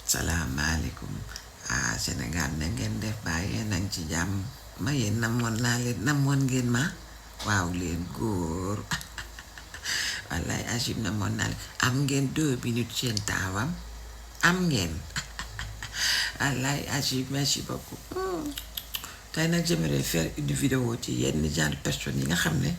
salaamaaleykum Sénégal na ngeen def bàyyi nañ ci jàmm ma yéen namoon naa leen namoon ngeen ma waaw leen góor wallaay Agib namoon naa leen am ngeen 2 minutes seen taawam am ngeen wallaay Agib merci beaucoup tey nag j'aimerais faire une vidéo ci yenn genre personnes yi nga xam ne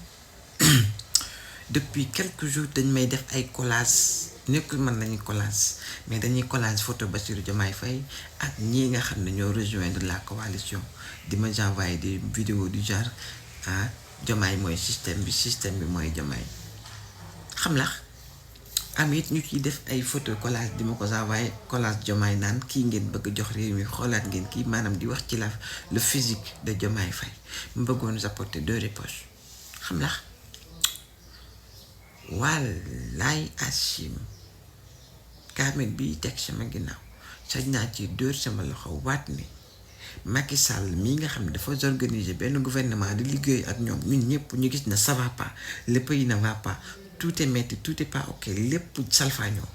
depuis quelques jours dañ may def ay collage nekkul mën nañu collage mais dañuy collage photo Bassirou Diomaye Faye ak ñii nga xam ne ñoo rejoindre la coalition di ma envoyer des vidéos du genre Diomaye mooy système bi mooy Diomaye xam la am it ñu ciy def ay photo collage di ma ko envoyer collage Diomaye naan kii ngeen bëgg jox réew mi xoolaat ngeen kii maanaam di wax ci la le physique de Diomaye Faye mu bëggoon apporter 2 réponses xam la wallaay Achim kaamil bi teg sama ginnaaw sañ naa ci dóor sama loxo waat ni Macky Sall mii nga xam ne dafa organiser benn gouvernement di liggéey ak ñoom ñun ñëpp ñu gis ne ça va pas le pays ne va pas tout est métti tout est pas ok lépp salfaañoo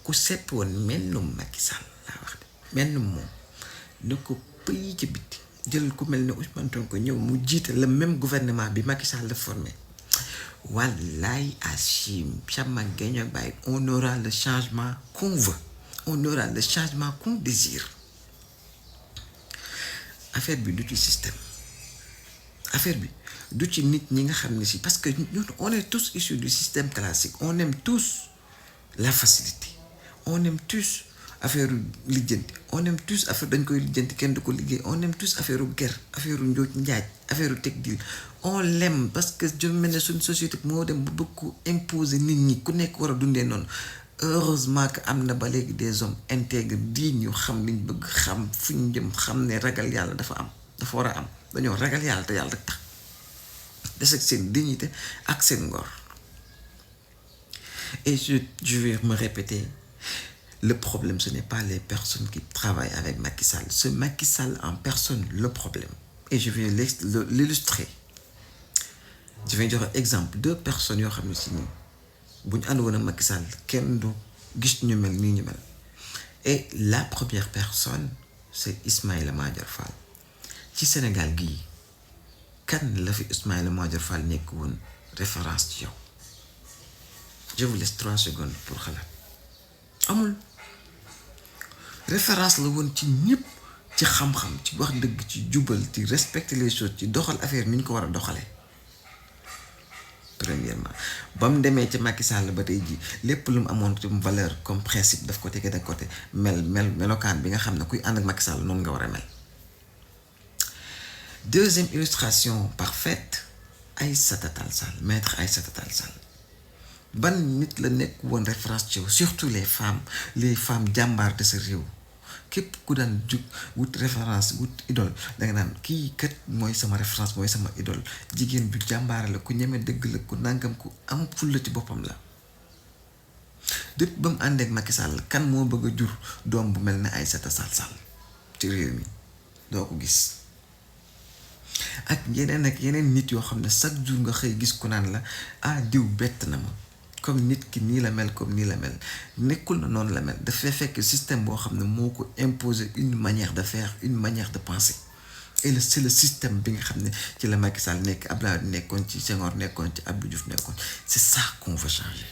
ku sepp woon mennum Macky Sall laa wax de mennum moom ne ko pays ci biti jël ku mel ne Ousmane Sonko ñëw mu jiite le même gouvernement bi Macky Sall la formé wallaay Achim sama gaño bàyyi on aura le changement qu'on veut on aura le changement qu'on désire affaire bi du ci système affaire bi du ci nit ñi nga xam ne si parce que ñun on est tous issus du système classique on aime tous la facilité on aime tous affaire lijjanti on aime tous affaire dañ koy lijjanti kenn du ko liggéey on aime tous affaire guerre affaire njooj njaaj affaire teg dil on l'aime parce que je mel ne suñ société moo dem bu bëgg ko imposer nit ñi ku nekk war a dundee noonu heureusement que am na ba léegi des hommes intègres dignes ñu xam liñ bëgg xam fu ñu jëm xam ne ragal yàlla dafa war a am dañoo ragal yàlla te yàlla rek tax des ak seen dignité ak seen ngor et je vais me répéter. Le problème, ce n'est pas les personnes qui travaillent avec Macky Sall. C'est Macky Sall en personne le problème. Et je vais l'illustrer. Je vais dire un exemple. 2 personnes qui ont dit que si nous Macky Sall, kenn du gis ñu mel ni ñu mel. Et la première personne, c'est Ismaïla Madior Fall. Ci Sénégal gii kan la fi Ismaïla Madior Fall nekk woon référence ci yow. Je vous laisse 3 secondes pour xalaat. amul référence la woon ci ñëpp ci xam-xam ci wax dëgg ci jubal ci respecter les choses ci doxal affaire ni ñu ko war a doxalee premièrement ba mu demee ci Macky Sall ba tey jii lépp lu mu amoon ci valeur comme principe daf ko tege de côté melokaan bi nga xam ne kuy ànd ak Macky Sall noonu nga war a mel. Deuxième illustration parfaite Aïssata Tall Sall maître Aïssata Tall Sall ban nit la nekk woon référence ci yow surtout les femmes jàmbaar de sa réew képp ku daan jug wut référence wut idole danga naan kii kat mooy sama référence mooy sama idole jigéen ju jàmbaar la ku ñeme dëgg la ku nangam ku am fulla ci boppam la depuis ba mu ànd ak Macky Sall kan moo bëgg a jur doom bu mel ne Aïssata Tall Sall ci réew mi doo ko gis ak yeneen nit yoo xam ne chaque jour nga xëy gis ku naan la diw bett na ma comme nit ki nii la mel comme nii la mel nekkul na noonu la mel dafay fekk système boo xam ne moo ko imposer une manière de faire une manière de penser et c'est le système bi nga xam ne ci la Macky Sall nekk Abdoulaye nekkoon ci Senghor nekkoon ci Abdou Diouf nekkoon c'est ça qu'on veut changer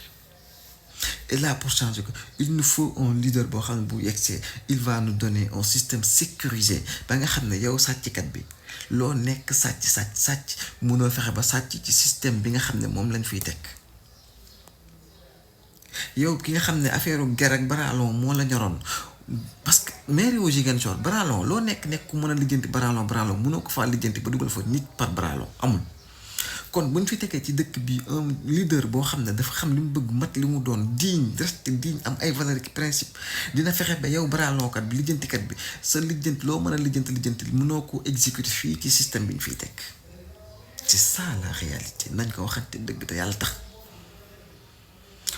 et là pour changer ko il nous faut un leader boo xam ne bu yegsee il va nous donner un système sécurisé ba nga xam ne yow sàcckat bi loo nekk sàcc mënoo fexe ba sàcc ci système bi nga xam ne moom lañ fiy teg yow ki nga xam ne affaire guerre ak baraalon moo la ñoroon parce que mairie wu Ziguinchor baraalon loo nekk ku mën a lijjanti baraalon mënoo ko faa lijjanti ba dugal fa nit par baraalon amul. kon bu ñu fi tegee ci dëkk bi un leader boo xam ne dafa xam li mu bëgg mat li mu doon digne reste digne am ay valeurs ki principe dina fexe ba yow baraalonkat bi lijjantikat bi sa lijjanti loo mën a lijjanti mënoo ko exécuter fii ci système bi ñu fiy teg c'est ça la réalité nañ ko waxante dëgg te yàlla tax.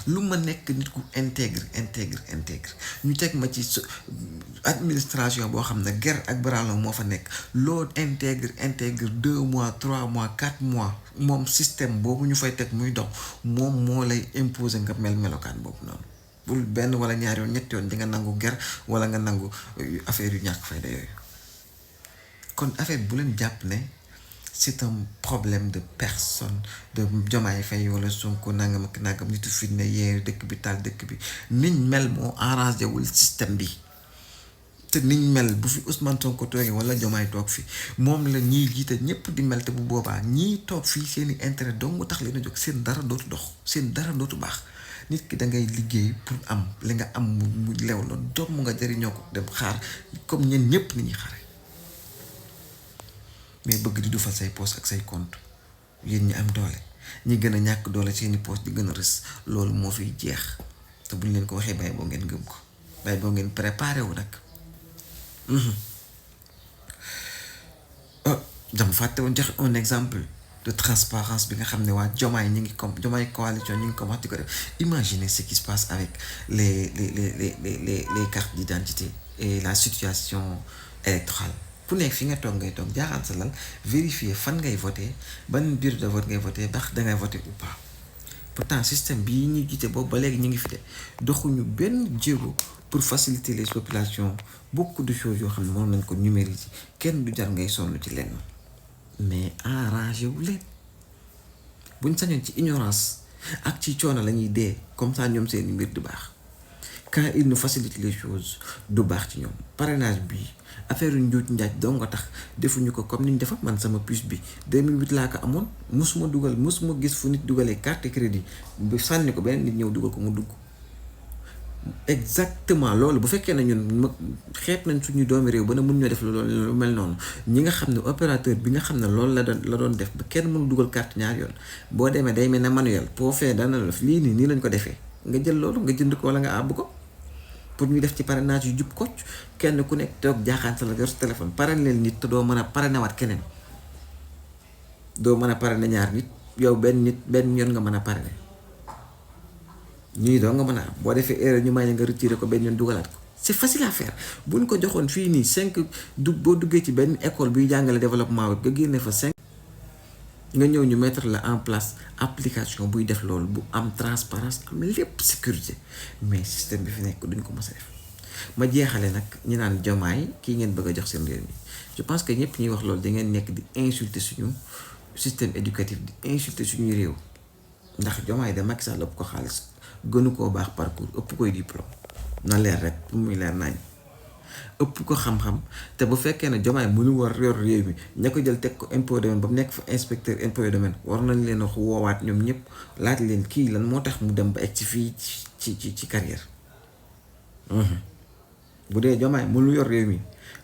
lu ma nekk nit ku intègre ñu teg ma ci administration boo xam ne guerre ak baraalon moo fa nekk loo intègre 2 mois 3 mois 4 mois moom système boobu ñu fay teg muy dox moom moo lay imposer nga melokaan boobu noonu bul benn wala ñaar yoon ñetti yoon di nga nangu ger wala nga nangu affaire yu ñàkk fayda yooyu. kon affaire bu leen jàpp ne c'est un problème de personne de Diomaye Faye wala Sonko nangam ak nangam nitu fitna yee dëkk bi taal dëkk bi niñ mel moo arrangé wul système bi. te niñ mel bu fi Ousmane Sonko toogee wala Diomaye toog fi moom la ñiy jiite ñëpp di mel te bu boobaa ñii toog fii seeni intérêt dong tax leen a jóg seen dara dootu dox seen dara dootu baax nit ki da ngay liggéey pour am li nga am mu lew la doom nga jëriñoo ko dem xaar comme ñen ñëpp ni ñuy xare mais bëgg di dufal say poste ak say compte yéen ñi am doole ñi gën a ñàkk doole seeni poste di gën a rës loolu moo fiy jeex te buñ leen ko waxee bàyyi boo ngeen gëm ko bàyyi boo ngeen préparé wu nag. dama fàtte woon joxe un exemple de transparence bi nga xam ne waa Diomaye ñi ngi comme Diomaye coalition ñi ngi commencé di ko def imaginez ce qui se passe avec les cartes d'identité et la situation électorale ku nekk fi nga toog ngay toog jaaxaan sa lal vérifier fan ngay voter ban bureau de vote ngay voter ndax dangay voter ou pas pourtant système bii ñuy jiite boobu ba léegi ñu ngi fi de doxuñu benn jéego pour faciliter les populations beaucoup de choses yoo xam ne moom nañ ko numériser kenn du jar ngay sonn ci lenn mais arrangé wu leen buñ sañoon ci ignorance ak ci coono la ñuy dee comme ça ñoom seen mbir du baax quand il nous facilite les choses du baax ci ñoom parrainage bi affaire yu njuuj njaaj doo nga tax defuñu ko comme ni ñu defa man sama puce bi 2008 laa ko amoon musuma gis fu nit dugalee carte crédit bu sànni ko beneen nit ñëw dugal ko mu dugg exactement loolu bu fekkee ne ñun xeet nañ suñu doomi réew ba ne mën ñoo def lu mel noonu ñi nga xam ne opérateur bi nga xam ne loolu la doon def ba kenn mënu dugal carte ñaar yoon boo demee day mel ne manuel pour faire dana la def lii nii lañ ko defee nga jël loolu nga jënd ko wala nga àbb ko pour ñu def ci parrainage yu jub kocc kenn ku nekk toog jaaxaan sa la yor sa téléphone parrainer nit te doo mën a parrainer waat keneen doo mën a parrainer ñaar nit yow benn yoon nga mën a parrainer ñii doo nga mën a am boo defee erreur ñu may nga retirer ko benn yoon dugalaat ko c'est facile à faire bu ñu ko joxoon fii nii 5 boo duggee ci benn école buy jàngale développement web nga génne fa 5 nga ñëw ñu mettre la en place application buy def loolu bu am transparence am lépp sécurité mais système bi fi nekk duñ ko mës a def ma jeexale nag ñi naan Diomaye kii ngeen bëgg a jox seen réew mi je pense que ñëpp ñuy wax loolu da ngeen nekk di insulter suñu système éducatif di insulter suñuy réew ndax Diomaye de Macky Sall ëpp ko xaalis gënu koo baax parcours ëpp koy diplôme na leer rek pour muy leer nañ ëpp ko xam-xam te bu fekkee ne Diomaye mënu war yor réew mi ña ko jël teg ko impôt domaine ba mu nekk fa inspecteur impôt domaine war nañ leen wax woowaat ñoom ñëpp laaj leen kii lan moo tax mu dem ba egg ci fii ci carrière bu dee Diomaye mënu yor réew mi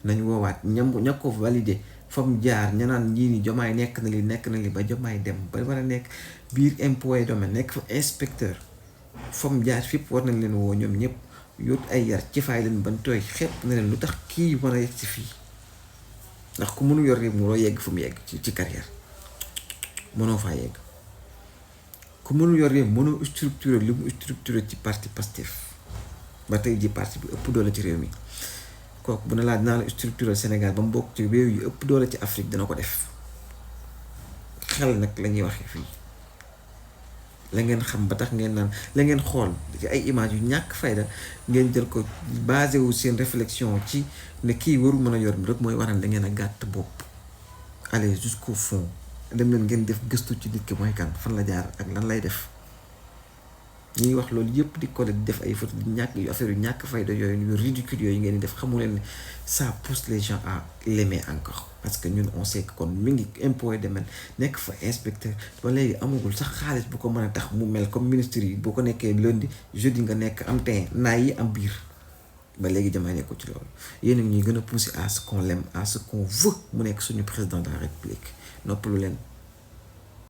nañ woowaat ña ko validé fa mu jaar ña naan ñii ni Diomaye nekk na li ba Diomaye dem ba war a nekk biir impôt domaine nekk fa inspecteur fa mu jaar fépp war nañ leen woo ñoom ñëpp yóot ay yar ci faay leen ban tooy xepp na leen lu tax kii mën a yegg ci fii ndax ku mënu yor réew mënoo yegg fu mu yegg ci carrière mënoo faa yegg ku mënu yor réew mënoo structuré li mu structuré ci parti Pastef ba tey ji parti bi ëpp doole ci réew mi kooku bu ne laa dinaa la structuré Sénégal ba mu bokk ci réew yi ëpp doole ci Afrique dina ko def xel nag la ñuy waxee fii la ngeen xam ba tax ngeen naan la ngeen xool ci ay image yu ñàkk fayda ngeen jël ko basé wu seen réflexion ci ne kii warul mën a yor mi rek mooy waral da ngeen a gàtt bopp aller jusqu'au fond dem leen ngeen def gëstu ci nit ki mooy kan fan la jaar ak lan lay def ñuy wax loolu yëpp di ko def ay photo di ñàkk yu affaire yu ñàkk fayda yooyu yu ridicule yooyu ngeen di def xamu leen ne ça pousse les gens à l'aimer encore parce que ñun on sait que kon mi ngi impôt domaine nekk fa inspecteur ba léegi amagul sax xaalis bu ko mën a tax mu mel comme ministre yi boo ko nekkee lundi jeudi nga nekk am teint naay yi am biir ba léegi Diomaye nekkul ci loolu yéen a ñuy gën a pousser à ce qu'on l'aime à ce qu'on veut mu nekk suñu président de la République noppalu leen